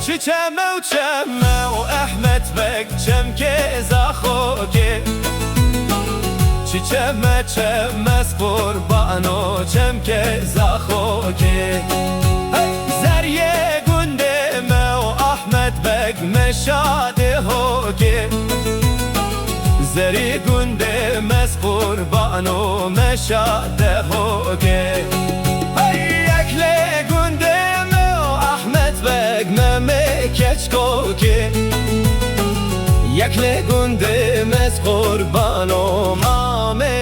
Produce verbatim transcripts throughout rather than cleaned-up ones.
Çi çeme û çeme û Ehmed Beg çemkê Zaxokê. Çi çeme çeme ez qurbano çemkê Zaxokê. Hey, zeriyê gundê me û Ehmed Beg meşa Dehokê. Zerî gundê me ez qurbano meşa Dehokê. Hey, yek lê gundê me û Ehmed Beg Memê Keçkokê. Yek lê gundê me ez qurbano Mamê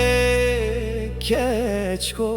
Keçkokê.